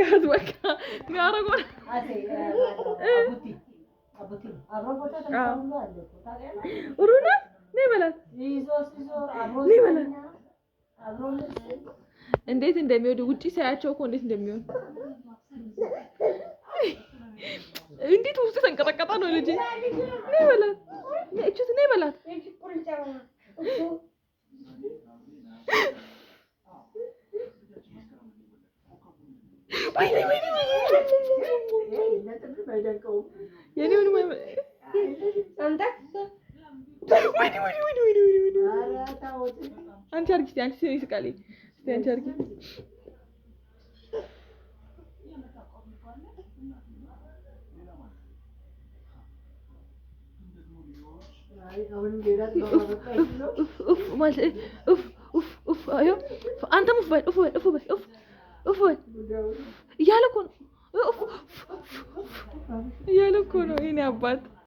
አርጋት በቃ የሚያደርገው። ሩና ነይ በላት፣ ነይ በላት። እንዴት እንደሚወድ ውጪ ሳያቸው እኮ እንዴት እንደሚሆን፣ እንዴት ውስጡ ተንቀጠቀጠ ነው ልጄ። ነይ በላት፣ እቹት ነይ በላት። ወይኔ ወይኔ፣ የኔ ምንም፣ ወይኔ ወይኔ ወይኔ ወይኔ ወይኔ። አንቺ አድርጊ እስኪ፣ አንቺ ይስቃል። እስኪ አንቺ አድርጊ። ማለት ኡፍ ኡፍ ኡፍ፣ አንተም ኡፍ በል፣ ኡፍ በል፣ ኡፍ በል፣ ኡፍ ኡፍ በል እያለ እኮ ነው፣ ኡፍ እያለ እኮ ነው የእኔ አባት።